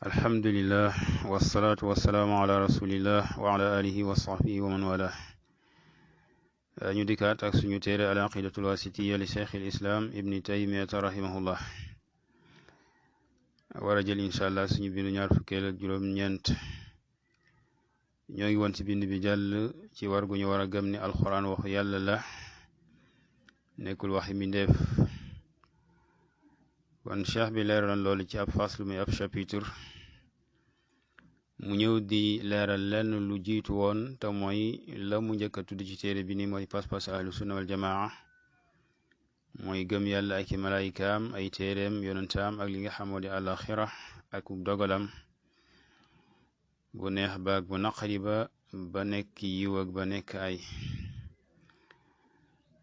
alhamdulillah wasalaatu wasalaamu ala rasulillah wa ala alihi wa sahbihi wa man wala ñu dikkaat ak suñu téere al aqidatul wasitiya li cheikh al islam ibni taymiyata rahimahullah war a jël incha allah suñu bindu ñaar fukkeel ak juróom-ñeent ñoo ngi woon ci bind bi jàll ci war gu ñu war a gëm ni alquran waxu yàlla la nekkul waxi mbindeef kon cheikh bi leeral loolu ci ab faslu muy ab chapitre mu ñëw di leeral lenn lu jiitu woon te mooy la mu njëkk a tudd ci téere bi ni mooy pas-pas ahlu sunna wal jamaa mooy gëm yàlla ak i malaayikaam ay téereem yonentaam ak li nga xamoo di àlaxira ak dogalam bu neex ba ak bu naqari ba nekk yiw ak ba nekk ay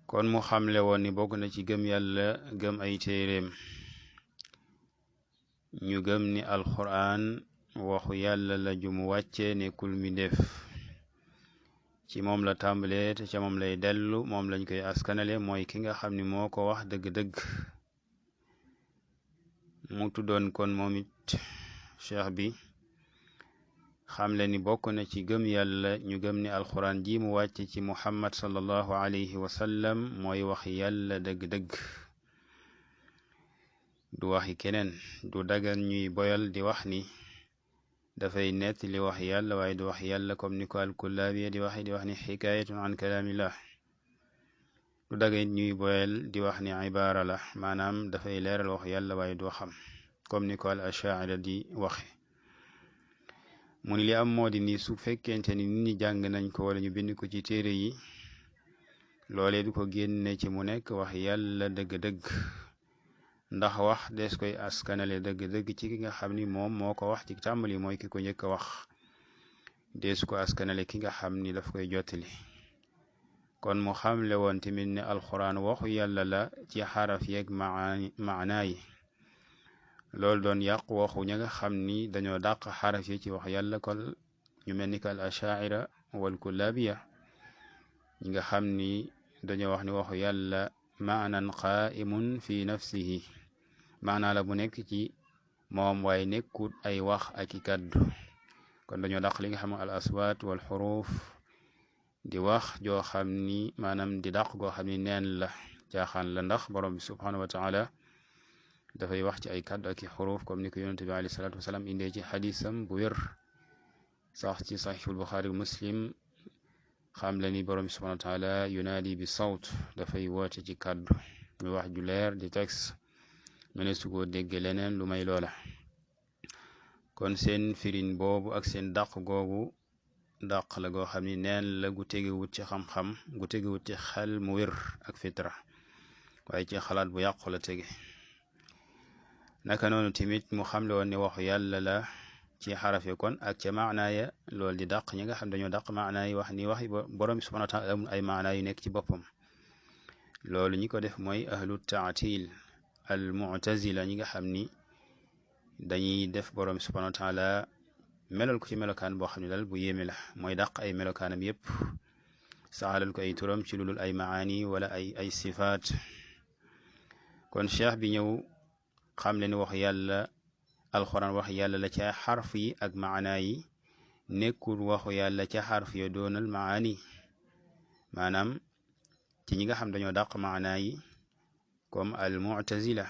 kon mu xamle woon ni bokk na ci gëm yàlla gëm ay téereem ñu gëm ni alquran waxu yàlla la ju mu wàcce nekkul mbindeef ci moom la tàmbalee te ca moom lay dellu moom lañ koy askanale mooy ki nga xam ni moo ko wax dëgg-dëgg mu tuddoon kon moom it cheikh bi xamle ni bokk na ci gëm yàlla ñu gëm ni alquran ji mu wàcce ci muhammad sallallahu alayhi wa sallam mooy wax yàlla dëgg-dëgg du waxi keneen du dagan ñuy boyal di wax ni dafay nett li wax yàlla waaye du wax yàlla comme ni ko alkullaabi di wax ni xikaayatun an kalaamillah du dagan ñuy boyal di wax ni ibaara la maanaam dafay leeral wax yàlla waaye du xam comme ni ko al ashaira di waxe mu ni li am moo di ni su fekkente ni nit ñi jàng nañ ko wala ñu bind ko ci téere yi loolee du ko génne ci mu nekk wax yàlla dëgg-dëgg ndax wax des koy askanale dëgg-dëgg ci ki nga xam ni moom moo ko wax ci tàmbali mooy ki ko njëkk a wax deesu ko askanale ki nga xam ni daf koy jottali kon mu xamle woon tamit ne alquran waxu yàlla la ci xaraf yeeg maanaa yi loolu doon yàq waxu ña nga xam ni dañoo dàq xaraf yi ci wax yàlla kon ñu mel ni ka al ashaira wal kullabiya ñi nga xam ni dañoo wax ni waxu yàlla maanan qaimun fi nafsihi maanaa la bu nekk ci moom waaye nekkut ay wax ak i kàddu kon dañoo dàq li nga xam al aswaat wal xuruuf di wax joo xam ni maanaam di dàq goo xam ni neen la jaaxaan la ndax borom bi subhanahu wa taala dafay wax ci ay kàddu ak i xuruuf comme ni ko yonente bi alayhi salaatu wasalaam indee ci xadisam bu wér sax ci saxiixul buxaari muslim xam la ni borom bi subhanahu wa taala yunaadi bi sawt dafay woote ci kàddu muy wax ju leer di texte mene su ko dégg leneen lu may loola kon seen firin boobu ak seen dàq googu dàq la goo xam ni neen la gu tegewut ci xam-xam gu tegewut ci xel mu wér ak fitra waaye ci xalaat bu yàqu la tege naka noonu tamit mu xamle woon ne waxu yàlla la ci xaraf yi kon ak ca maanaaya loolu di dàq ñi nga xam dañoo dàq maanaa yi wax ni waxi borom bi subhanahu wa taala amul ay maanaa yu nekk ci boppam loolu ñi ko def mooy ahlu taatil al mu'tazila ñi nga xam ni dañuy def borom bi subhanahu wa taala melal ko ci melokaan boo xam ne daal bu yéeme la mooy dàq ay melokaanam yépp saxalal ko ay turam ci lulul ay maani wala ay sifaat kon cheikh bi ñëw xam le ni wax yàlla alxuraan wax yàlla la ca xarf yi ak maanaa yi nekkul waxu yàlla ca xarf yo doonal maani maanaam ci ñi nga xam dañoo dàq maanaa yi comme al mu'tazila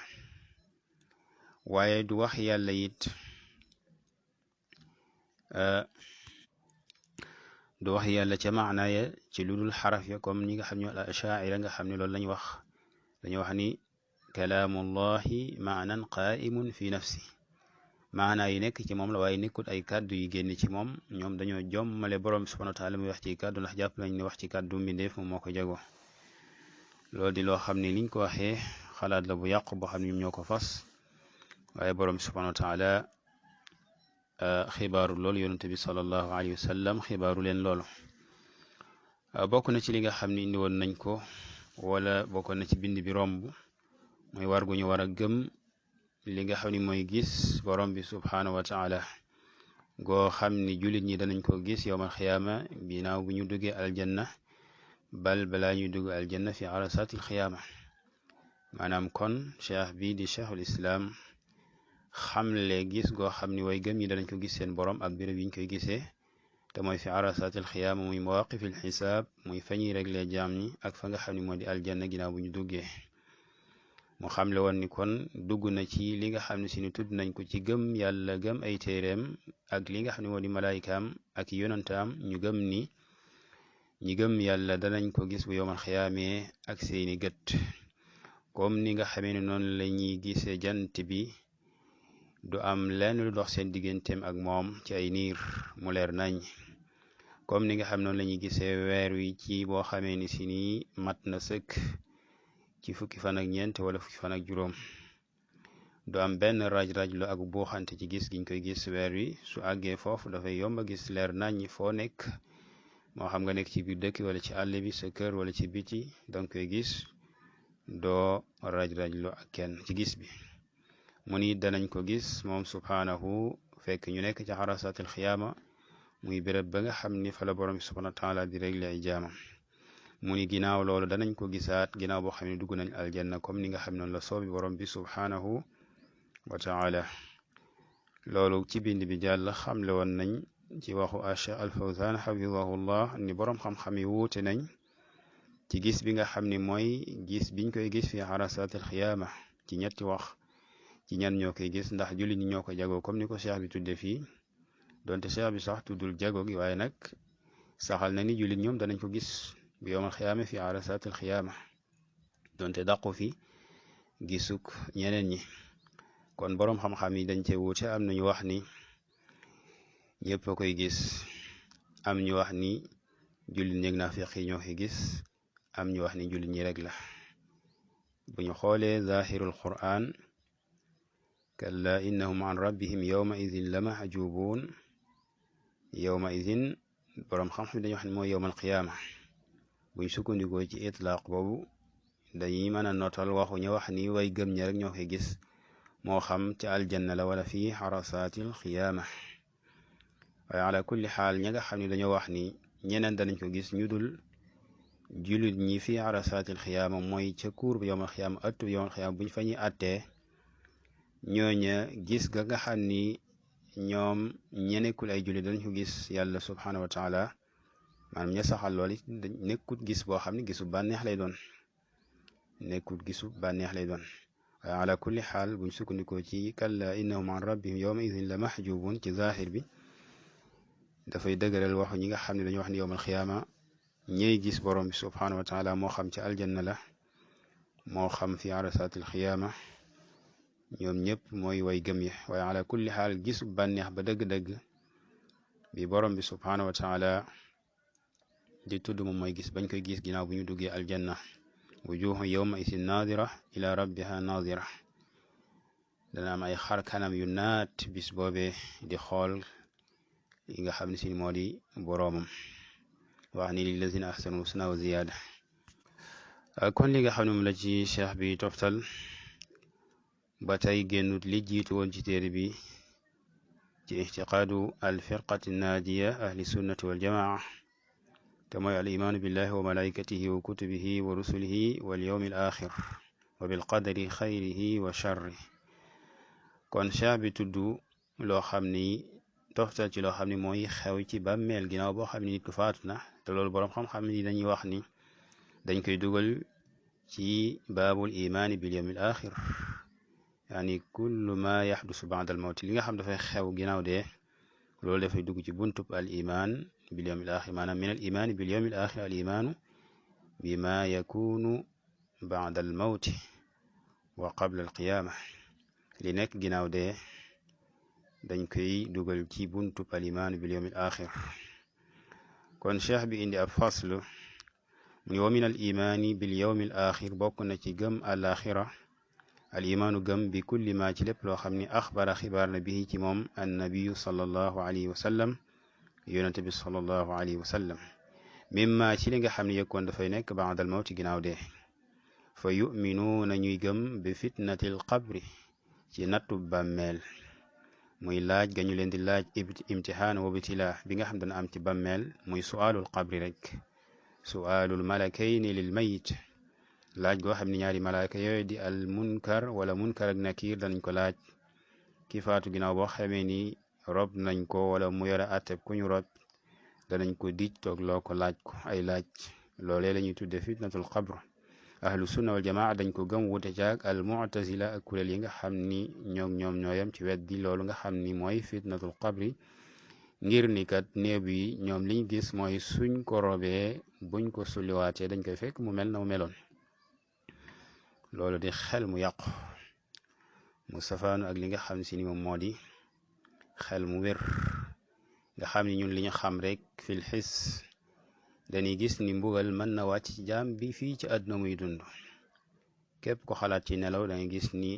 waaye du wax yàlla it du wax yàlla ca maanaa ya ci lu dul xaraf ya comme ñi nga xam ñoo al ashaira nga xam ne loolu lañu wax dañu wax ni kalaamullahi maanan qaimun fi nafsi maanaa yi nekk ci moom la waaye nekkut ay kàddu yu génn ci moom ñoom dañoo jommale borom subhanahu wa taala muy wax ci kàddu ndax jàpp nañ ne wax ci kàddu mbindeef moom moo ko jago loolu di loo xam ne liñ ko waxee xalaat la bu yàqu boo xam ne ñoom ñoo ko fas waaye borom subhanahu wa taala xibaaru loolu yonente bi sallallahu alayhi wa sallam xibaaru leen loolu bokk na ci li nga xam ne indi woon nañ ko wala bokk na ci bind bi romb mooy war gu ñu war a gëm li nga xam ne mooy gis borom bi subhanahu wa taala goo xam ni jullit ñi danañ ko gis yowmal xiyaama binaaw bu ñu duggee aljanna bal balaa ñuy dugg aljanna fi arasatil xiyaama maanaam kon cheikh bi di cheikhul islam xamle gis goo xam ni way gëm ñi danañ ko gis seen borom ak béréb yi ñu koy gisee te mooy fi arasatil xiyaama muy mawaqifil xisaab muy fa ñuy réglé jaam ñi ak fa nga xam ne moo di aljanna ginnaaw bu ñu duggee mu xamle woon ni kon dugg na ci li nga xam ne si ni tudd nañ ko ci gëm yàlla gëm ay téeréem ak li nga xam ne moo di malaayikaam ak yonantaam ñu gëm ni ñi gëm yàlla danañ ko gis bu yowmal xiyaamee ak seeni gët comme ni nga xamee ne noonu la ñuy gisee jant bi du am lenn lu dox seen digganteem ak moom ci ay niir mu leer nañ comme ni nga xam noonu la ñuy gisee weer wi ci boo xamee ni si nii mat na sëkk ci fukki fan ak ñeent wala fukki fan ak juróom du am benn raj-raj lu ak buuxante ci gis giñ koy gis weer wi su àggee foofu dafay yomba gis leer nañ foo nekk moo xam nga nekk ci biir dëkk wala ci àll bi sa kër wala ci biti danga koy gis doo raj-raj lu ak kenn ci gis bi mu ni danañ ko gis moom subhaanahu fekk ñu nekk ci xarasatil xiyaama muy béréb ba nga xam ni fa la borom bi subhaanahu wa taala di réglé ay jaamam mu ni ginnaaw loolu danañ ko gisaat ginnaaw boo xam ne dugg nañ aljanna comme ni nga xam noonu la soobi borom bi subhaanahu wa taala loolu ci bind bi jàll xamle woon nañ ci waxu Cheikh Al-Fawzan xafidahullah ni borom xam-xam yi wuute nañ ci gis bi nga xam ni mooy gis biñ koy gis fi xarasatil xiyaama ci ñetti wax ci ñan ñoo koy gis ndax jullit ñi ñoo ko jagoo comme ni ko cheikh bi tudde fii donte cheikh bi sax tuddul jago gi waaye nag saxal na ni jullit ñoom danañ ko gis bu yowmal xiyaama fi arasatil xiyaama donte dàqu fi gisuk ñeneen ñi kon boroom xam-xam yi dañ cee wuute am nañu wax ni ñëpp a koy gis am ñu wax ni jullit ñeeg naafiq yi ñoo koy gis am ñu wax ni jullit ñi rek la bu ñu xoolee zahirul quran kalla innahum an rabbihim yawma idin la mahjubuun yawma idin boroom xam-xam dañuy wax ne mooy yawmal qiyaama buñ sukkandikoo ci itlaaq boobu dañuy mën a nootal waxu ñu wax ni way gëm ñi rek ñoo koy gis moo xam ci aljanna la wala fii xarasaatil qiyaama waaye ala kulli xaal ña nga xam ne dañoo wax ni ñeneen danañ ko gis ñu dul jullit ñi fii xarasaatil qiyaama mooy ca kuur bu yawmal qiyaama ëtt bu yawmal qiyaama buñ fa ñuy attee ñooña gis ga nga xam ni ñoom ñenekkul ay jullit dañ ko gis yàlla subhaanahu wa taala maanaam ña saxal lool it nekkut gis boo xam ne gisu bànneex lay doon nekkut gisu bànneex lay doon waaye ala kulli xaal buñ sukkandikoo ci kalla innahum an rabbihim yawma idin la mahjubun ci zahir bi dafay dëgëral waxu ñi nga xam ne dañu wax ni yowmal xiyaama ñey gis borom bi subhaanahu wa taala moo xam ci aljanna la moo xam fi arasatil xiyaama ñoom ñëpp mooy way gëm yi waaye ala kulli xaal gisu bànneex ba dëgg-dëgg bi borom bi subhaanahu wa taala di tudd moom mooy gis bañ koy gis ginnaaw bu ñu duggee aljanna wujuhu yawma isin naadira ila rabbiha naadira dana am ay xar kanam yu naat bis boobee di xool yi nga xam ne si moo di boroomam wax ni lillazina ahsanu husna wa ziyaada kon li nga xam ne moom la ci cheikh bi toftal ba tey génnut li jiitu woon ci téere bi ci ixtiqaadu al firqati naadiya ahli sunnati wal jamaa te mooy al imaanu billahi wa malaikatihi wa kutubihi wa rusulihi wal yawmi al axir wa bil qadari xayrihi wa charri kon cheikh bi tudd loo xam ni toftal ci loo xam ni mooy xew ci bàmmeel ginnaaw boo xam ne nit ku faatu na te loolu boroom xam-xam ni dañuy wax ni dañ koy dugal ci baabul imaani bil yawmi al axir yaani kullu ma yaxdusu ba'da al mawt li nga xam dafay xew ginnaaw dee loolu dafay dugg ci buntub al iman bil yawmil axir maanaam min al imaani bil yawmil axir al imaanu bima yakunu ba'da al mawti wa qabla al qiyaama li nekk ginnaaw dee dañ koy dugal ci buntub al imaanu bil yawmil axir kon cheikh bi indi ab fasl mu ni wa min al imaani bil yawmil axir bokk na ci gëm al axira al imaanu gëm bi kulli ma ci lépp loo xam ni axbara xibaar na bii ci moom annabiyu sallallahu alayhi wa sallam yonente bi sallallahu alayhi wa sallam mimma ci li nga xam ne yëkkoon dafay nekk baadal mawti ginnaaw dee fa yuminuuna ñuy gëm bi fitnatil qabri ci nattu bàmmeel muy laaj ga ñu leen di laaj imtihaan wa ibtilaa bi nga xam dana am ci bàmmeel muy suaalul qabri rek suaalul malakayni lil mayit laaj goo xam ne ñaari malaaka yooyu di al munkar wala munkar ak nakir danañ ko laaj ki faatu ginnaaw boo xamee ni rob nañ ko wala mu yore atteb ku ñu rob danañ ko dij toog loo ko laaj ko ay laaj loolee la ñuy tudde fitnatul qabr ahlu sunna wal jamaa dañ ko gëm wute caag al mu'tazila ak kuréel yi nga xam ni ñoom ñooyam ci weddi loolu nga xam ni mooy fitnatul qabri ngir ni kat néew yi ñoom liñ gis mooy suñ ko robee buñ ko sulliwaatee dañ koy fekk mu mel na mu meloon loolu di xel mu yàqu mu safaanu ak li nga xam si ni moom moo di xel mu wér nga xam ni ñun li ñu xam rek fil xis dañuy gis ni mbugal mën na wàcc ci jaam bi fii ci àdduna muy dund képp ko xalaat ci nelaw dangay gis ni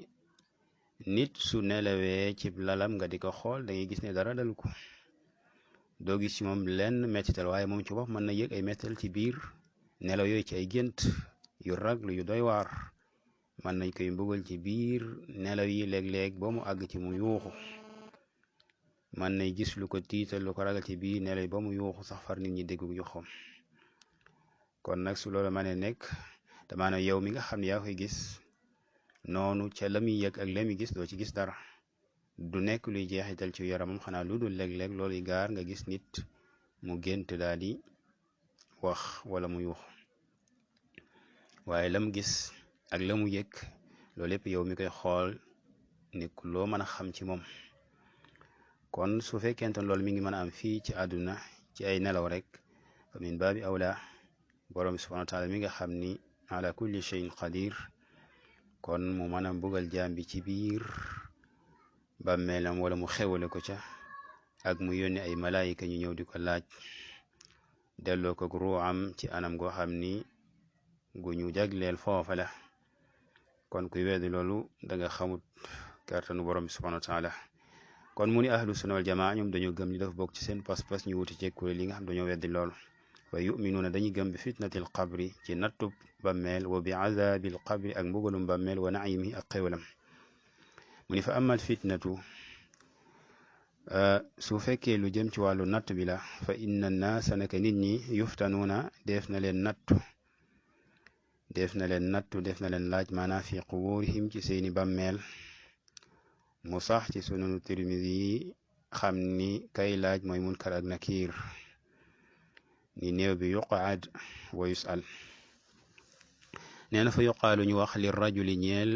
nit su nelawee ci lalam nga di ko xool dangay gis ne dara dalu ko doo gis ci moom lenn mettital waaye moom ci bopp mën na yëg ay mettital ci biir nelaw yooyu ci ay gént yu raglu yu doy waar mën nañ koy mbugal ci biir nelaw yi léeg-léeg ba mu àgg ci mu yuuxu mën nay gis lu ko tiital lu ko ragal ci biir nelaw yi ba mu yuuxu sax far nit ñi dégg yuuxam kon nag su loolu mënee nekk damaana yow mi nga xam ne yaa koy gis noonu ca la muy yëg ak la muy gis doo ci gis dara du nekk luy jeexital ci yaramam xanaa lu dul léeg-léeg loolu gaar nga gis nit mu gént daal di wax wala mu yuuxu waaye la mu gis ak la mu yëg loolu lépp yow mi koy xool nekk loo mën a xam ci moom kon su fekkente loolu mi ngi mën a am fii ci àdduna ci ay nelaw rek fa min baabi awla borom subhanahu wa taala mi nga xam ni ala kulli shay'in qadir kon mu mën a mbugal jaam bi ci biir bàmmeelam wala mu xewale ko ca ak mu yónni ay malaayika ñu ñëw di ko laaj delloo ko ruuxam ci anam goo xam ni gu ñu jagleel foofa la kon kuy weddi loolu da nga xamut kartanu borom bi subhanahu wa taala kon mu ni ahlu sunna wal jamaa ñoom dañoo gëm ni dafa bokk ci seen pas-pas ñu wuti ci kuréel yi nga xam dañoo weddi loolu wa yuminuuna dañuy gëm bi fitnatil qabri ci nattub bammeel wa bi azabil qabri ak mbugalum bammeel wa naimi ak xéwalam mu ni fa amal fitnatu su fekkee lu jëm ci wàllu natt bi la fa inna naasa naka nit ñi yuftanuuna def na leen laaj maanaa fi quburihim ci seeni bammeel mu sax ci sunanu tirmidi yi xam ni kay laaj mooy munkar ak nakiir ni néew bi yuqaad wa yusal nee na fa yuqaalu ñu wax li rajuli ñeel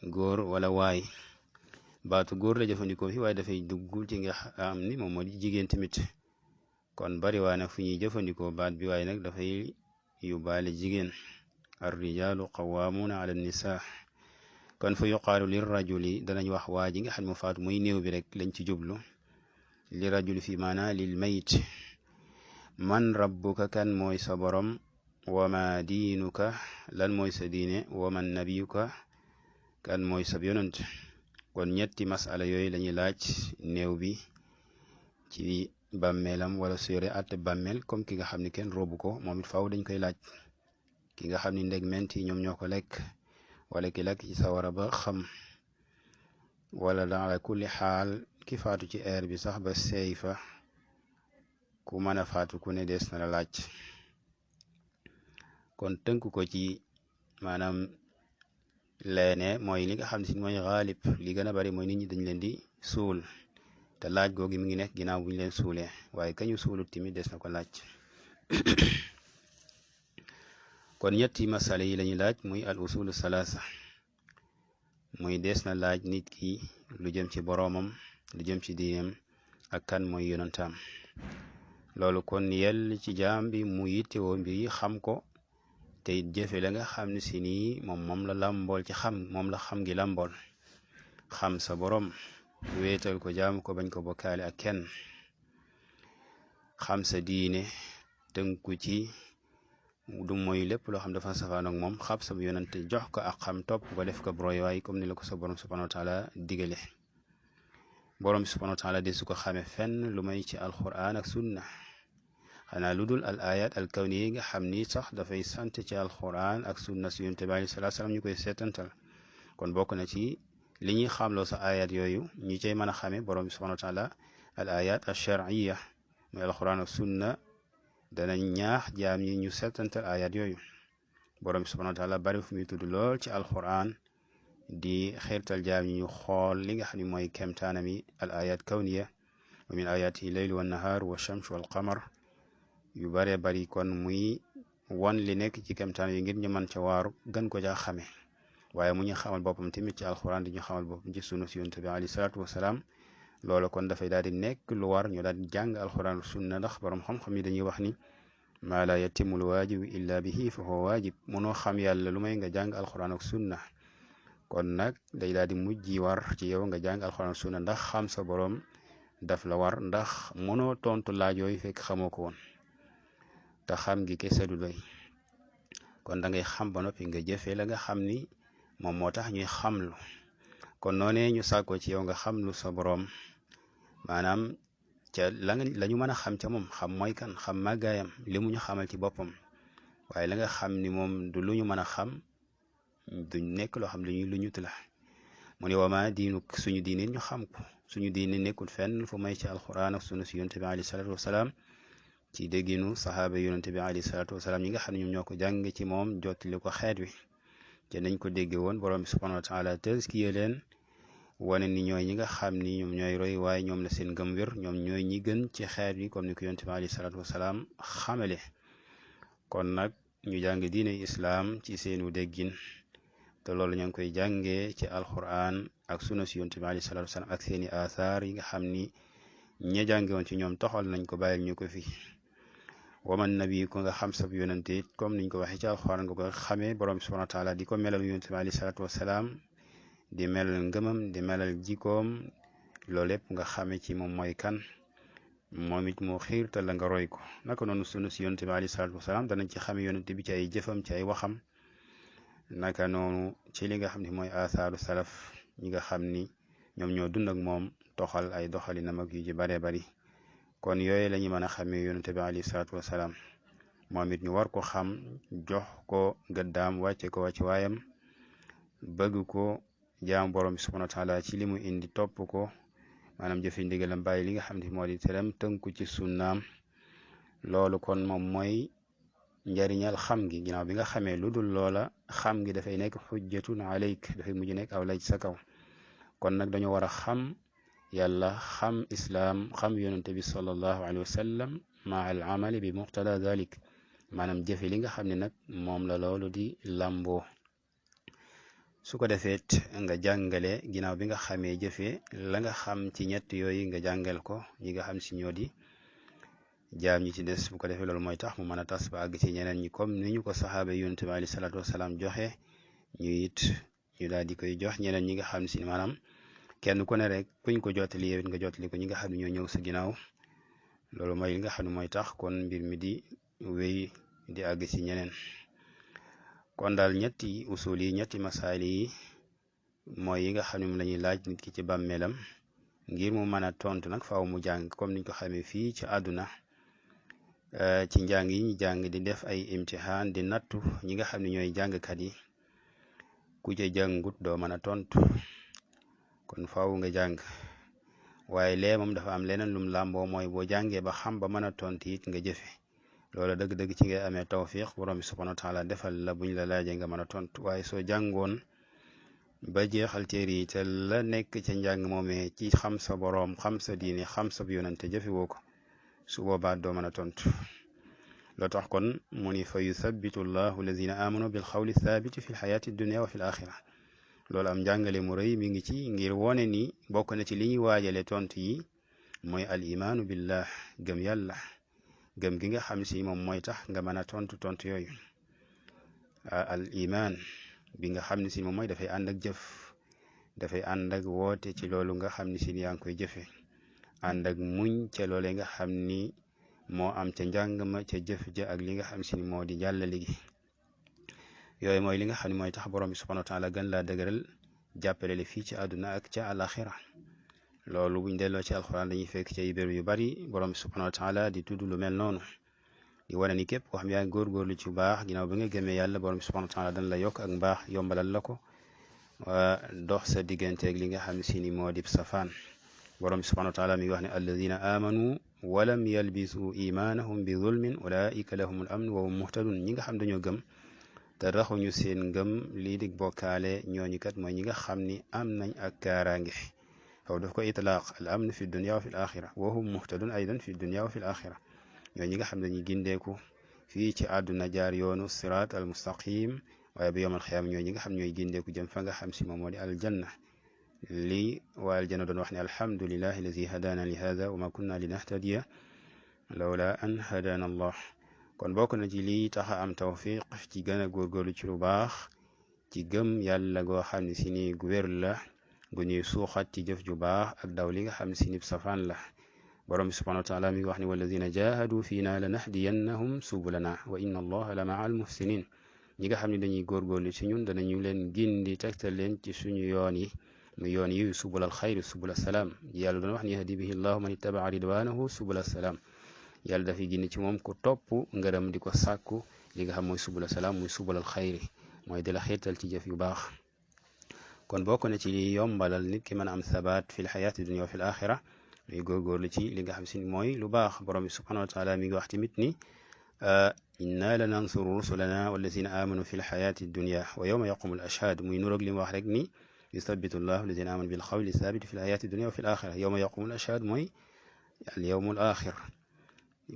góor wala waay baatu góor la jëfandikoo fi waaye dafay dugg ci nga xam ni moom moo di jigéen tamit kon bari waa nag fu ñuy jëfandikoo baat bi waaye nag dafay yóbbaale jigéen ar rijaalu qawaamuuna ala nisaa kon fa yuqaalu li rajuli danañ wax waa ji nga xam ne mu faatu muy néew bi rek lañ ci jublu li rajuli fi maana lil mayit man rabbuka kan mooy sa borom wa ma diinuka lan mooy sa diine wa man nabiyuka kan mooy sa yonent kon ñetti masala yooyu lañuy laaj néew bi ci bàmmeelam wala su yore àtte bàmmeel comme ki nga xam ne kenn robu ko moom it faaw dañ koy laaj ki nga xam ne ndeg menti ñoom ñoo ko lekk wala ki lekk ci sawara ba xam wala ala kulli xaal ki faatu ci air bi sax ba seey fa ku mën a faatu ku ne des na la laaj kon tënk ko ci maanaam leene mooy li nga xam ne si mooy xaalib li gën a bari mooy nit ñi dañ leen di suul te laaj googi mi ngi nekk ginnaaw bu ñu leen suulee waaye kañu suulut tamit des na ko laaj kon ñetti masala yi lañuy laaj muy al usulu salaasa muy des na laaj nit ki lu jëm ci boroomam lu jëm ci diineem ak kan mooy yonantaam loolu kon yell ci jaam bi mu yittewoo mbir yi xam ko te it jëfe la nga xam ne si nii moom la làmbool ci xam moom la xam gi làmbool xam sa boroom wéetal ko jaam ko bañ ko bokkaale ak kenn xam sa diine tënku ci du mooy lépp loo xam dafa safaan ak moom xam sa yonante jox ko ak xam topp ko def ko royuwaay comme ni la ko sa borom subhanahu wa taala digale borom subhanahu wa taala de su ko xamee fenn lu may ci alquran ak sunna xanaa lu dul al ayat al kawni yi nga xam ni sax dafay sant ci alquran ak sunna si yonent bi alayhi salaatu salaam ñu koy seetantal kon bokk na ci li ñuy xamloo sa ayat yooyu ñi cay mën a xamee borom subhanahu wa taala al ayat al shar'iyya muy alquran ak sunna danañ ñaax jaam ñi ñu seetantal ayat yooyu borom subhanahu wa taala bari fu muy tudd lool ci alquran di xeertal jaam ñu xool li nga xam ne mooy kemtaanami al ayat kawniya wa min ayatihi leylu wa nahaar wa shams wal qamar yu bare bari kon muy won li nekk ci kemtaan yi ngir ñu mën ca waaru gën ko caa xame waaye mu ñu xamal boppam tamit ci alxuraan di ñu xamal boppam ci sunna si yonent bi alayhi salaatu wasalaam loolu kon dafay daal di nekk lu war ñu daal di jàng alxuraan sunna ndax borom xam-xam yi dañuy wax ni maa laa yatimul waajibu illa bihi fa huwa waajib mënoo xam yàlla lu may nga jàng alxuraan ak sunna kon nag day daal di mujj war ci yow nga jàng alxuraan ak sunna ndax xam sa borom daf la war ndax mënoo tontu laaj yooyu fekk xamoo ko woon te xam gi kese du doy kon da ngay xam ba noppi nga jëfee la nga xam ni moom moo tax ñuy xamlu kon noonee ñu sàkkoo ci yow nga xamlu sa borom maanaam ca la ñu mën a xam ca moom xam mooy kan xam màggaayam li mu ñu xamal ci boppam waaye la nga xam ni moom du lu ñu mën a xam du nekk loo xam lu ñu la mu ne wama diinu suñu diine ñu xam ko suñu diine nekkul fenn fu may ci alquran ak sunna si yonente bi alayhi salatu wasalaam ci dégginu sahaaba yonente bi alayhi salatu wasalaam ñi nga xam ne ñoom ñoo ko jàng ci moom jottali ko xeet wi te nañ ko dégge woon borom bi subhanahu wa taala tëskiye leen wane ni ñooy ñi nga xam ni ñoom ñooy roy waaye ñoom la seen gëm wér ñoom ñooy ñi gën ci xeet wi comme ni ko yonente bi alayhi salatu wasalaam xamale kon nag ñu jàng diine islaam ci seenu déggin te loolu ñoo ngi koy jàngee ci alquran ak sunna si yonent bi alayhi salatu wasalaam ak seeni athar yi nga xam ni ña jànge woon ci ñoom toxal nañ ko bàyyil ñu ko fi waman nabi ko nga xam sab yonente comme niñ ko waxee ci alquran nga ko xamee borom bi subhanahu wa taala di ko melal yonent bi alayhi salatu wasalaam di melal ngëmam di melal jikoom loolu lépp nga xame ci moom mooy kan moom it moo xiir te la nga roy ko naka noonu sunna si yonent bi alayhi salatu wasalaam danañ ci xame yonente bi ci ay jëfam ci ay waxam naka noonu ci li nga xam ne mooy athaaru salaf ñi nga xam ni ñoom ñoo dund ak moom toxal ay doxalinam ak yu ci bare bari kon yooyu la ñu mën a xamee yonente bi alayhi salaatu wasalaam moom it ñu war ko xam jox ko gëddaam wàcce ko wàcc waayam bëgg ko jaam borom bi subhanahu wa taala ci li mu indi topp ko maanaam jëfe ndigalam bàyyi li nga xam ne moo di teram tënku ci sunnaam loolu kon moom mooy njariñal xam gi ginnaaw bi nga xamee lu dul loola xam gi dafay nekk xujjatun alayk dafay mujj nekk aw lay sa kaw kon nag dañoo war a xam yàlla xam islaam xam yonente bi sallallahu alayhi wa sallam maa al amali bi muqtada dalik maanaam jëfe li nga xam ne nag moom la loolu di làmboo su ko defeet nga jàngale ginnaaw bi nga xamee jëfe la nga xam ci ñett yooyu nga jàngal ko ñi nga xam si ñoo di jaam ñi ci des bu ko defee loolu mooy tax mu mën a tas ba àgg ci ñeneen ñi comme ni ñu ko saxaaba yonent bi alayhi salaatu wasalaam joxe ñu it ñu daal di koy jox ñeneen ñi nga xam si maanaam kenn ku ne rek kuñ ko jottali yow it nga jottali ko ñi nga xam ne ñoo ñëw sa ginnaaw loolu mooy li nga xam ne mooy tax kon mbir mi di wéy di àgg ci ñeneen kon daal ñetti usul yi ñetti masaali yi mooy yi nga xam ne moom la ñuy laaj nit ki ci bàmmeelam ngir mu mën a tontu nag faaw mu jàng comme niñ ko xamee fii ci àdduna ci njàng yi ñu jàng di def ay imtihaan di nattu ñi nga xam ne ñooy jàngkat yi ku ca jàngut doo mën a tontu kon faaw nga jàng waaye lee moom dafa am leneen lum làmboo mooy boo jàngee ba xam ba mën a tontu it nga jëfe loolu dëgg-dëgg ci ngay amee tawfiq borom bi subhanahu wa taala defal la buñ la laajee nga mën a tontu waaye soo jàngoon ba jeexal téere yi te la nekk ca njàng moomee ci xam sa boroom xam sa diine xam sa yonante jëfe woo ko su boobaa doo mën a tontu loo tax kon mu ni fa yuthabitu llahu alladina amanu bil xawli thabiti fi lxayaati dunia wa fi l axira loolu am njàngale mu rëy mi ngi ci ngir wone ni bokk na ci li ñuy waajale tontu yi mooy al imaanu billah gëm yàlla gëm gi nga xam si moom mooy tax nga mën a tontu yooyu al iman bi nga xam ne si moom mooy dafay ànd ak jëf dafay ànd ak woote ci loolu nga xam ne si yaa ngi koy jëfe ànd ak muñ ca loole nga xam ni moo am ca njàng ma ca jëf ja ak li nga xam si ni moo di jàllale gi yooyu mooy li nga xam ne mooy tax borom bi subhanahu wa taala gën laa dëgëral jàppale le fii ci àdduna ak ca alaxira loolu buñ delloo ci alxuraan dañuy fekk ca ibéru yu bari borom bi subhanahu wa taala di tudd lu mel noonu di wane ni képp koo xam yaa ngi góorgóorlu ci baax ginnaaw bi nga gëmee yàlla borom bi subhanahu wa taala dañ la yokk ak mbaax yombalal la ko dox sa digganteeg li nga xam si ni moo di safaan borom bi subhanahu wa taala mi ngi wax ne alladina amanu walam yalbisu imanahum bi zulmin ulaika lahum al amn wa hum muhtadun ñi nga xam dañoo gëm te raxuñu seen ngëm lii di bokkaale ñooñu kat mooy ñi nga xam ni am nañ ak kaaraange foofu daf ko itlaaq al amn fi dunya wa fi l axira wa hum muhtadun aydan fi dunya wa fi l axira ñooy ñi nga xam ne dañuy gindeeku fii ci àdduna jaar yoonu siraat al mustaqim waaye bu yowmal xiyaam ñooy ñi nga xam ñooy gindeeku jëm fa nga xam si moom moo di aljanna lii waa aljanna doon wax ne alhamdulillahi alladi hadana li hada wa ma kunna linahtadiya lawla an hadana allah kon bokk na ci lii taxa am tawfiq ci gën a góorgóorlu ci lu baax ci gëm yàlla goo xam ne si ni gu wér la gu ñuy suuxat ci jëf ju baax ak daw li nga xam ne si nib safaan la borom bi subhanahu wa taala mi ngi wax ne walladina jahadu fiina la nahdiyannahum subulana wa inna allaha la maa al muhsinin ñi nga xam ne dañuy góorgóorlu ci ñun danañu leen gindi tegtal leen ci suñu yoon yi mu yoon yi subul al xayri subul al salaam yàlla doon wax ne yahdi bihi llahu man ittabaa ridwanahu subul al salaam yàlla dafay gindi ci moom ku topp ngërëm di ko sàkku li nga xam mooy subul al salaam muy subul al xayri mooy di la xiirtal ci jëf yu baax kon bokk na ci li yombalal nit ki mën a am sabaat fi l xayaati dunya wa fi l axira muy góorgóorlu ci li nga xam si mooy lu baax borom bi subhanahu wa taala mi ngi wax tamit ni inna la nansuru rusulana wallazina amanu fi l xayaati dunya wa yawma yaqumu l ashhad muy nuroog li mu wax rek ni yuthabitu llahu allazina amanu bil qawli thabiti fi l xayaati dunya wa fi l axira yawma yaqumu l ashhad mooy al yawmul axir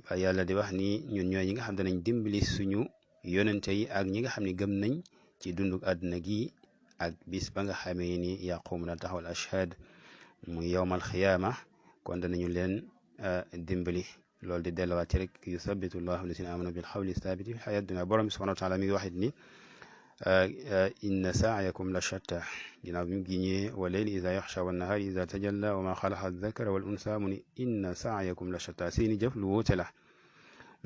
waaye yàlla di wax ni ñun ñooy ñi nga xam danañ dimbali suñu yonente yi ak ñi nga xam ne gëm nañ ci dunduk àdduna gi ak bis ba nga xamee ni yaqumu na taxawal ashhad muy yawmal xiyaama kon danañu leen dimbali loolu di delluwaat ci rek yuthabitu llahu allazina amanu bil qawli thabiti fi xayaat dunya borom bi subhanahu wa taala mi ngi waxit ni inna saayakum la shatta ginnaaw bi mu giñee wa leyli ida yaxsha wa nahaari ida tajalla wa ma xalaqa dakara wal unsa mu ni inna saayakum la shatta seeni jëf lu wuute la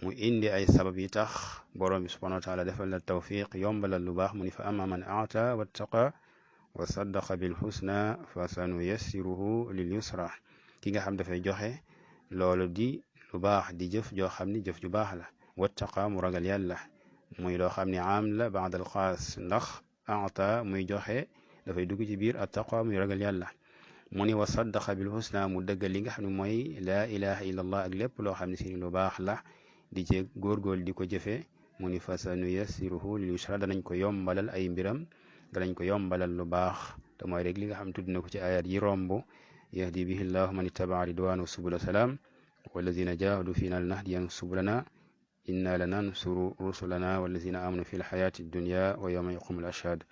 mu indi ay sabab yi tax borom bi subhanahu wa taala defal la tawfiq yombalal lu baax mu ni fa amma man aata wattaqa wa saddaqa bil husna fa sanuyassiruhu lil yusra ki nga xam dafay joxe loolu di lu baax di jëf joo xam ni jëf ju baax la wattaqa mu ragal yàlla muy loo xam ne am la baad al xaas ndax ata muy joxe dafay dugg ci biir attaqwa muy ragal yàlla mu ni wa saddaqa bil husna mu dëggal li nga xam ne mooy laa ilaha illa allah ak lépp loo xam ne si lu baax la di ci góorgóorlu di ko jëfe mu ni fa sanuyassiruhu lil yusra danañ ko yombalal ay mbiram danañ ko yombalal lu baax te mooy rek li nga xam tudd na ko ci ayat yi romb yahdi bihi llahu man ittabaa ridwanahu subula salaam walladina jahadu fiina lanahdiyannahum subulana inna la nansuru rusulana wallazina amanu fi lxayaati dunya wa yawma yaqumu l ashhad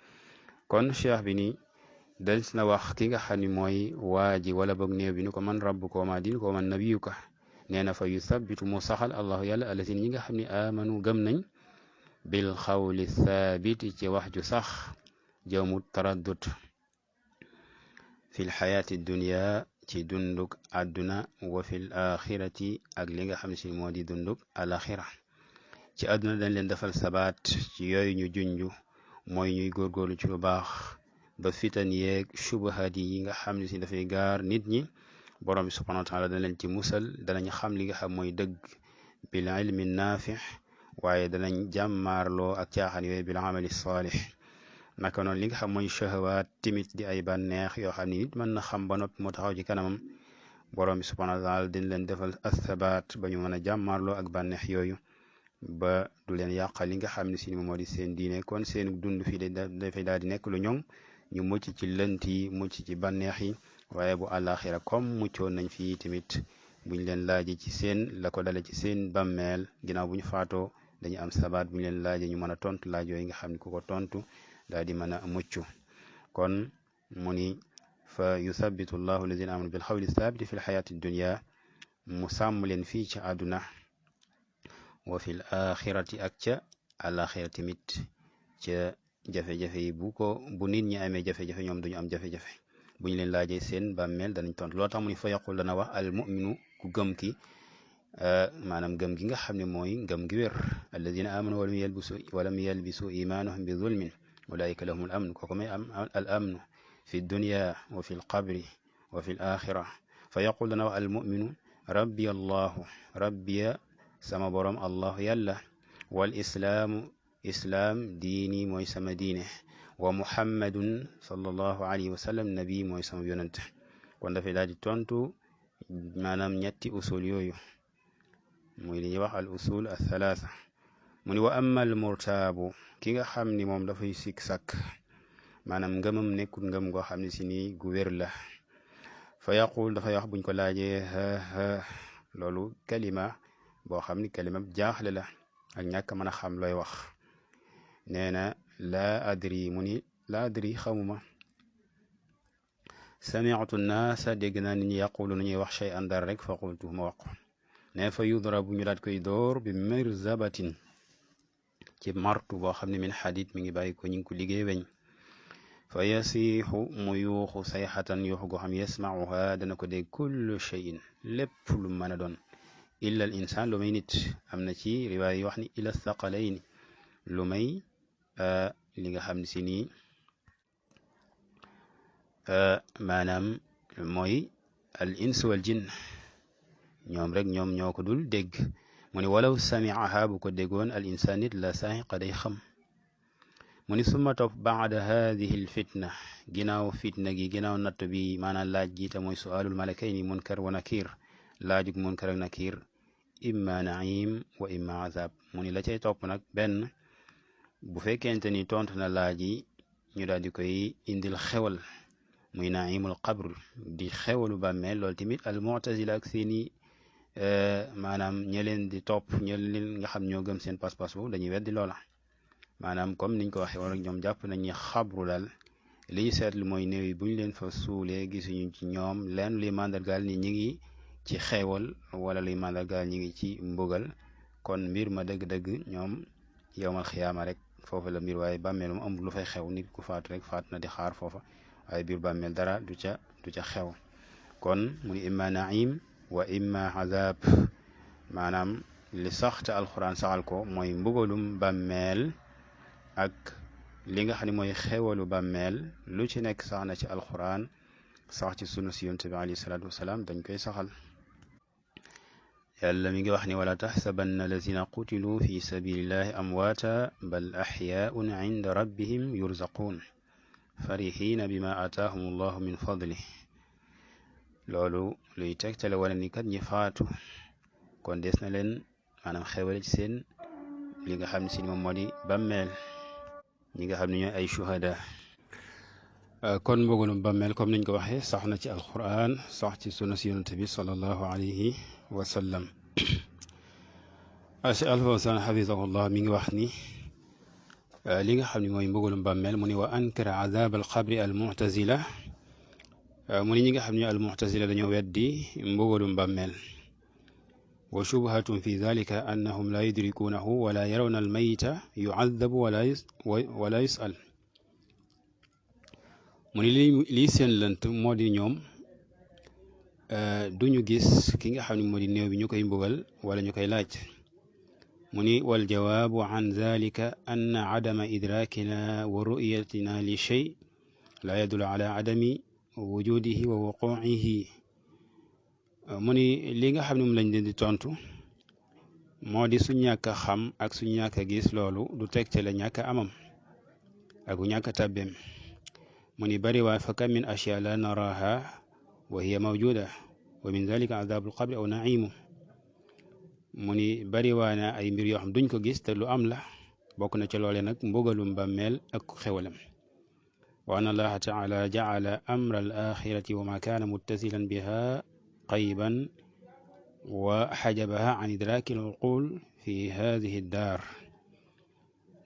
kon cheikh bi ni del na wax ki nga xam ne mooy waaji wala boog néew bi ni ko man rabbuka wa ma diinuka wa man nabiyuka nee na fa yuthabitu mu saxal allahu yàlla allazina ñi nga xam ne amanu gëm nañ bil xawli thabiti ci wax ju sax jëmu taraddut fi lxayaati dunya ci dunduk àdduna wa fil axirati ak li nga xam si moo di dunduk alaxira ci àdduna dañ leen defal sabaat ci yooyu ñu junju mooy ñuy góorgóorlu ci lu baax ba fitan yeeg shubahat yi nga xam ne si dafay gaar nit ñi borom bi subhanahu wa taala dana leen ci musal danañ xam li nga xam mooy dëgg bil ilmi naafix waaye danañ jàmmaarloo ak caaxaan yooyu bil amali saalix naka noonu li nga xam mooy shahawaat timit di ay bànneex yoo xam ne nit mën na xam ba noppi moo taxaw ci kanamam borom bi subhanahu wa taala dañ leen defal asabaat ba ñu mën a jàmmaarloo ak bànneex yooyu ba du leen yàqal li nga xam ne si moom moo di seen diine kon seen dund fii dafay daal di nekk lu ñoŋ ñu mucc ci lënt yi mucc ci bànneex yi waaye bu àllaaxira comme muccoon nañ fii tamit buñ leen laaji ci seen la ko dale ci seen bàmmeel ginnaaw bu ñu faatoo dañu am sabaat buñ leen laaje ñu mën a tontu laaj yooyu nga xam ne ku ko tontu daal di mën a mucc kon mu ni fa yuthabitu llahu allazina amanu bil xawli thabiti fi l xayaati dunya mu sàmm leen fii ci àdduna wa fil axirati ak ca àlaxira tamit ca jafe-jafe yi bu nit ñi amee jafe-jafe ñoom duñu am jafe-jafe bu ñu leen laajee seen bàmmeel danañ tontu loo tax mu ni fa yaqul dana wax al muminu ku gëm ki maanaam gëm gi nga xam ne mooy ngëm gi wér alladina amanu walam yalbisu imaanahum bi zulmin ulaika lahum al amn kooku may am al amnu fi dunya wa fi l qabri wa fi l axira fa yaqul dana wax al muminu rabbi allahu rabbiya sama borom allahu yàlla wal islaamu islaam diini mooy sama diine wa muhammadun sallallahu alayhi wa sallam nabi mooy sama yonent kon dafay daal di tontu maanaam ñetti usul yooyu muy li ñuy wax al usul al thalaatha mu ni wa amma al murtaabu ki nga xam ni moom dafay sikk sàkk maanaam ngëmam nekkul ngëm goo xam ne si nii gu wér la fa yaqul dafay wax buñ ko laajee ha loolu kalima boo xam ni kalima jaaxle la ak ñàkk mën a xam looy wax nee na laa adri mu ni laa adri xamuma sami'tu naasa dégg naa nit ñi yaqulu nu ñuy wax shay'an dara rek fa qultu ma wax ne fa yudrabu ñu daat koy dóor bi mirzabatin ci martu boo xam ne min xadid mi ngi bàyyi ko ñu ngi ko liggéey weñ fa yasiixu mu yuuxu sayxatan yuuxu goo xam yasmauha dana ko dégg kullu cheyin lépp lu mën a doon illa al insaan lu may nit am na ci riwaaya yi wax ni illa thaqalayni lu may li nga xam ne si nii maanaam mooy al ins wal jinn ñoom rek ñoom ñoo ko dul dégg mu ni walaw samiaha bu ko déggoon al insaan nit la saaxiqa day xam mu ni summa topp baada hadihi l fitna ginnaaw fitna gi ginnaaw natt bi maanaam laaj gi te mooy sualul malakayni munkar wa nakir laajug munkar ak nakir imma naim wa imma azab mu ni la cay topp nag benn bu fekkente ni tontu na laaj yi ñu daal di koy indil xewal muy naimul qabr di xewalu bàmmeel loolu tamit al mu'tazila ak seeni maanaam ña leen di topp ña leen nga xam ñoo gëm seen pas-pas boobu dañuy weddi loola maanaam comme niñ ko waxee woon rek ñoom jàpp nañ ni xabru daal li ñu seetlu mooy néew yi bu ñu leen fa suulee gisuñu ci ñoom leen luy màndargaal ni ñi ngi ci xeewal wala luy màndargaal ñi ngi ci mbugal kon mbir ma dëgg-dëgg ñoom yowmal xiyaama rek foofu la mbir waaye bàmmeel moom amul lu fay xew nit ku faatu rek faatu na di xaar foofa waaye biir bàmmeel dara du ca xew kon mu ni imma naim wa imma azab maanaam li sax te alxuraan saxal ko mooy mbugalum bàmmeel ak li nga xam ne mooy xewalu bàmmeel lu ci nekk sax na ci alxuraan sax ci sunna si yonent bi alayhi salaatu wasalaam dañ koy saxal yàlla mi ngi wax ni wala taxsabanna allazina qutilu fi sabilillahi amwaata bal axyaun inda rabbihim yurzaquun farixiina bima aataahum allahu min fadli loolu luy tegtale wala ni kat ñi faatu kon des na leen maanaam xewale ci seen li nga xam ne si moom moo di bàmmeel ñi nga xam ne ñooy ay shuhada kon mbugalum bàmmeel comme niñ ko waxee sax na ci alquran sax ci sunna si yonent bi sallallahu alayhi wa sallam Cheikh Al-Fawzan xafisahullah mi ngi wax ni li nga xam ne mooy mbugalum bàmmeel mu ni wa ankara azab al qabri al mu'tazila mu ni ñi nga xam ne al mu'tazila dañoo weddi mbugalum bàmmeel wa shubhatun fi dhalika annahum la yudrikunahu wala yarawna al mayita yu'adhabu wala yus'al mu ni lii seen lënt moo di ñoom duñu gis ki nga xam ne moo di néew bi ñu koy mbugal wala ñu koy laaj mu ni wal jawaabu an dhalika anna adama idrakina wa ru'yatina li shay la yadullu ala adami wujudihi wa wuqu'ihi mu ni li nga xam ne moom lañ leen di tontu moo di su ñàkk a xam ak su ñàkk a gis loolu du tegtale ñàkk a amam ak ñàkk a tàbbeem mu ni bari waa fa kam min ashya la naraha wa hiya mawjuda wa min dhalika adabul qabri aw naimu mu ni bari waa na ay mbir yoo xam duñ ko gis te lu am la bokk na ca loole nag mbugalum bàmmeel ak xewalam wa anna allaha taala jacala amra al axirati wa ma kaana muttasilan biha qayban wa xajabaha an idraaki al uqul fi hadihi daar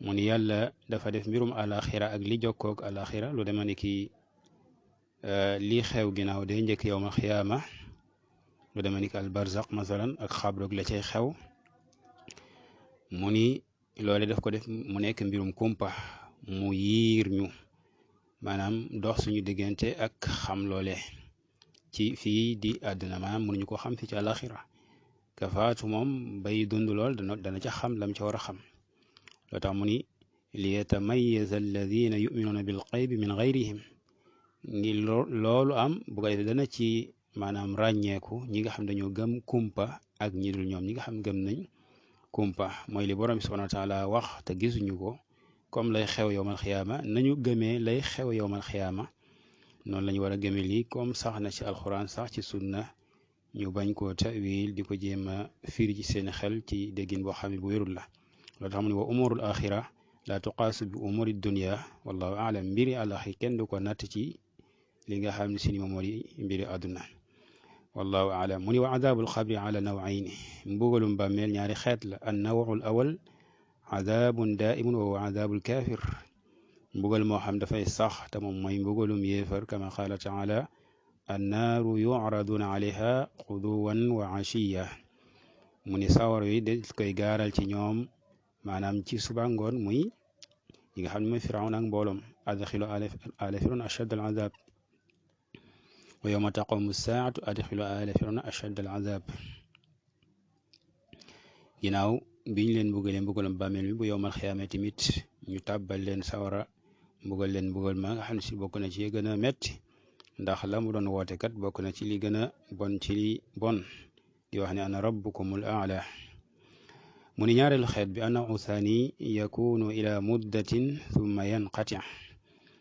mu ni yàlla dafa def mbirum alaxira ak li jokkoog alaxira lu dema ni ki lii xew ginnaaw day njëkk yowmal xiyaama lu dema ni ki al barzaq masalan ak xabroog la cay xew mu ni loole daf ko def mu nekk mbirum kumpa mu yiir ñu maanaam dox suñu diggante ak xam loole ci fii di àdduna maanaam mënuñu ko xam fii ci alaxira ka faatu moom bay dund lool dana ca xam lam ca war a xam loo tax mu ni li yatamayyaza alladina yuminuuna bil xaybi min gayrihim ngi loolu am bu ko defee dana ci maanaam ràññeeku ñi nga xam dañoo gëm kumpa ak ñi dul ñoom ñi nga xam gëm nañ kumpa mooy li borom bi subhanahu wa taala wax te gisuñu ko comme lay xew yowmal xiyaama nañu gëmee lay xew yowmal xiyaama noonu la ñu war a gëmee lii comme sax na ci alxuraan sax ci sunna ñu bañ koo tawil di ko jéem a firi ci seen xel ci déggin boo xam ne bu wérul la loolu tax mu ne wa umurul axira la tuqaasu bi umuri dunya wallahu aalam mbiri àlaxi kenn du ko natt ci li nga xam ne si ni moom moo di mbiri àdduna wallahu aalam mu ni wa adaabul xabri ala nawayni mbugalum bàmmeel ñaari xeet la an nawul awal adaabun daaimun wa huwa adaabul kaafir mbugal moo xam dafay sax te moom mooy mbugalum yéefar kama qaala taala annaaru yucraduuna alayha xuduwan wa ashiya mu ni sawar yi des koy gaaral ci ñoom maanaam ci suba ngoon muy ñi nga xam ne mooy firawna ak mbooloom adxilu ala firawna ashad al azab wa yowma taqumu saatu adxilu ala firawna ashad al azab ginnaaw biñ leen mbugalee mbugalam bàmmeel mi bu yowmal xiyaame tamit ñu tàbbal leen sawara mbugal leen mbugal ma nga xam ne si bokk na ci gën a metti ndax la mu doon woote kat bokk na ci li gën a bon ci li bon di wax ne ana rabbukumul aala mu ni ñaareelu xeet bi ana usaani yakunu ila muddatin thumma yanqati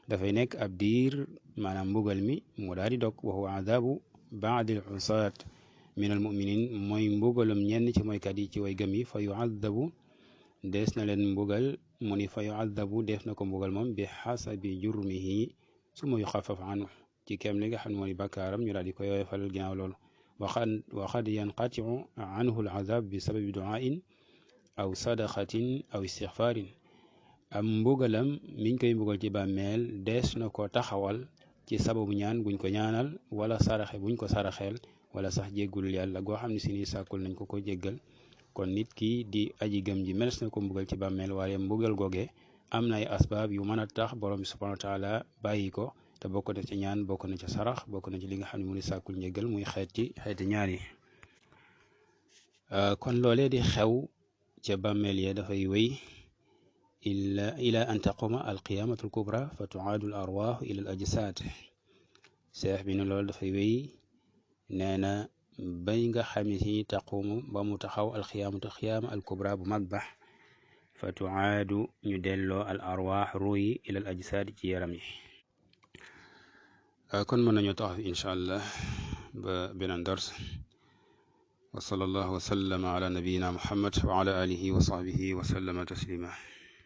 dafay nekk ab diir maanaam mbugal mi mu daal di dog wa huwa adabu baadil usaat min al muminin mooy mbugalum ñenn ci mooykat yi ci way gëm yi fa yuadabu dees na leen mbugal mu ni fa yuadabu def na ko mbugal moom bi xasabi jurmihi summa yuxafaf anhu ci kem li nga xam ne moo di bakkaaram ñu daal di koy woyofal ginnaaw loolu waxad yanqatiu anhu al azab bi sababi duain aw sadaqatin aw istixfaarin am mbugalam miñ koy mbugal ci bàmmeel dees na ko taxawal ci sababu ñaan guñ ko ñaanal wala saraxe buñ ko saraxeel wala sax jéggul yàlla goo xam ne si ni sàkkul nañ ko jéggal kon nit ki di aji gëm ji meles na ko mbugal ci bàmmeel waaye mbugal googee am na ay asbaab yu mën a tax borom bi subhanahu wa taala bàyyi ko te bokk na ci ñaan bokk na ci sarax bokk na ci li nga xam ne mu ni sàkkul njéggal muy xeeti ñaan yi kon loolee di xew ca bàmmeel ya dafay wéy ila an taquma alqiyamatu alkubra fa tuaadu al arwaaxu ila al ajsaad seex bi ne loolu dafay wéy nee na bay nga xam ne si taqumu ba mu taxaw alxiyaama alkubra bu mag ba fa tuaadu ñu delloo al arwaax ruuyi ila al ajsaad ci yaram yi kon mën nañoo taxaw incha allah ba beneen dars wa sallallahu wa sallama ala nabiyina muhammad wa ala alihi wa sahbihi wa sallama taslima